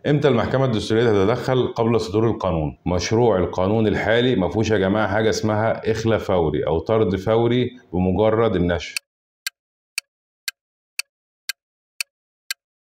امتى المحكمة الدستورية تتدخل قبل صدور القانون؟ مشروع القانون الحالي ما فيهوش يا جماعة حاجة اسمها إخلاء فوري أو طرد فوري بمجرد النشر.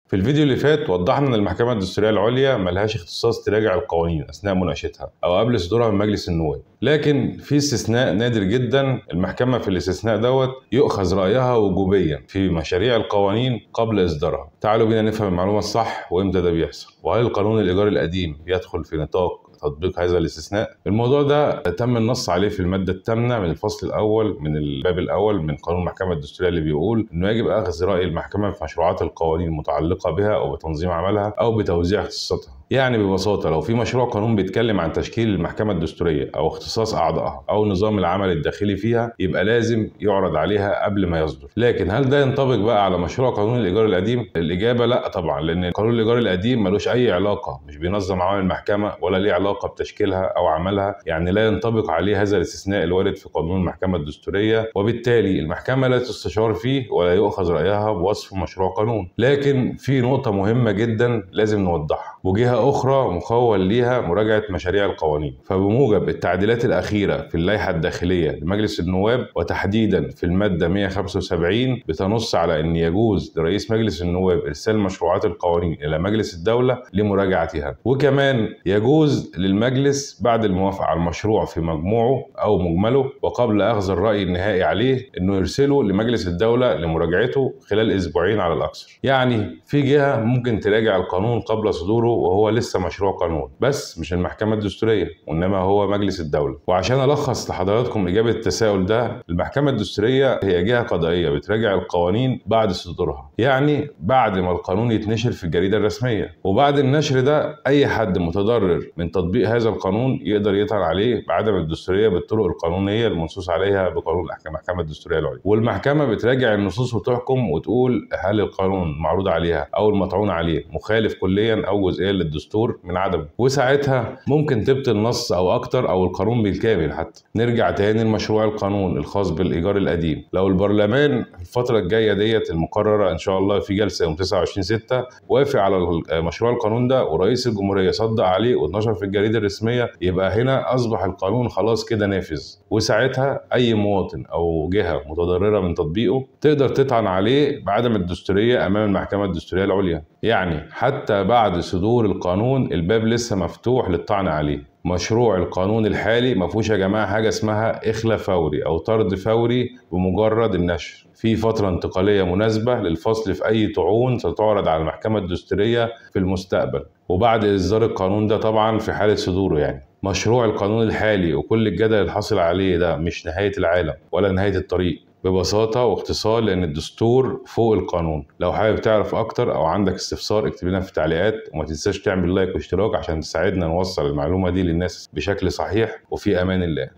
في الفيديو اللي فات وضحنا ان المحكمة الدستورية العليا ملهاش اختصاص تراجع القوانين اثناء مناقشتها او قبل صدورها من مجلس النواب، لكن في استثناء نادر جدا المحكمة في الاستثناء دوت يؤخذ رأيها وجوبيا في مشاريع القوانين قبل اصدارها. تعالوا بينا نفهم المعلومة الصح وامتى ده بيحصل، وهل القانون الإيجاري القديم يدخل في نطاق تطبيق هذا الاستثناء؟ الموضوع ده تم النص عليه في المادة الثامنة من الفصل الأول من الباب الأول من قانون المحكمة الدستورية، اللي بيقول إنه يجب أخذ رأي المحكمة في مشروعات القوانين المتعلقة بها أو بتنظيم عملها أو بتوزيع اختصاصاتها. يعني ببساطة لو في مشروع قانون بيتكلم عن تشكيل المحكمة الدستورية أو اختصاص أعضائها أو نظام العمل الداخلي فيها، يبقى لازم يعرض عليها قبل ما يصدر. لكن هل ده ينطبق بقى على مشروع قانون الإيجار القديم؟ الإجابة لا طبعا، لأن قانون الإيجار القديم ملوش أي علاقة، مش بينظم عمل المحكمة ولا ليه علاقة بتشكيلها أو عملها، يعني لا ينطبق عليه هذا الاستثناء الوارد في قانون المحكمة الدستورية، وبالتالي المحكمة لا تستشار فيه ولا يؤخذ رأيها بوصف مشروع قانون. لكن في نقطة مهمة جدا لازم نوضحها، وجهة أخرى مخول ليها مراجعة مشاريع القوانين. فبموجب التعديلات الأخيرة في اللائحة الداخلية لمجلس النواب، وتحديدا في المادة 175، بتنص على أن يجوز لرئيس مجلس النواب إرسال مشروعات القوانين إلى مجلس الدولة لمراجعتها، وكمان يجوز للمجلس بعد الموافقة على المشروع في مجموعه أو مجمله وقبل أخذ الرأي النهائي عليه إنه يرسله لمجلس الدولة لمراجعته خلال أسبوعين على الأكثر. يعني في جهة ممكن تراجع القانون قبل صدوره وهو لسه مشروع قانون، بس مش المحكمة الدستورية وإنما هو مجلس الدولة. وعشان ألخص لحضراتكم إجابة التساؤل ده، المحكمة الدستورية هي جهة قضائية بتراجع القوانين بعد صدورها، يعني بعد ما القانون يتنشر في الجريدة الرسمية، وبعد النشر ده أي حد متضرر من تطبيق هذا القانون يقدر يطعن عليه بعدم الدستورية بالطرق القانونية المنصوص عليها بقانون المحكمة الدستورية العليا. والمحكمة بتراجع النصوص وتحكم وتقول هل القانون معروض عليها أو المطعون عليه مخالف كليا أو جزئيا للدستور من عدمه، وساعتها ممكن تبطل نص أو أكتر أو القانون بالكامل. حتى نرجع تاني لمشروع القانون الخاص بالإيجار القديم، لو البرلمان في الفترة الجاية ديت المقررة إن شاء الله في جلسة يوم 29/6 وافق على مشروع القانون ده ورئيس الجمهورية صدق عليه واتنشر في الجريدة الرسمية، يبقى هنا أصبح القانون خلاص كده نافذ، وساعتها أي مواطن أو جهة متضررة من تطبيقه تقدر تطعن عليه بعدم الدستورية أمام المحكمة الدستورية العليا. يعني حتى بعد صدور القانون الباب لسه مفتوح للطعن عليه. مشروع القانون الحالي ما فيهوش يا جماعة حاجة اسمها إخلاء فوري أو طرد فوري بمجرد النشر، في فترة انتقالية مناسبة للفصل في أي طعون ستعرض على المحكمة الدستورية في المستقبل، وبعد إصدار القانون ده طبعا في حالة صدوره. يعني مشروع القانون الحالي وكل الجدل الحاصل عليه ده مش نهاية العالم ولا نهاية الطريق، ببساطة واختصار، لأن الدستور فوق القانون. لو حابب تعرف أكتر أو عندك استفسار اكتب لنا في التعليقات، وما تنساش تعمل لايك واشتراك عشان تساعدنا نوصل المعلومة دي للناس بشكل صحيح وفي أمان الله.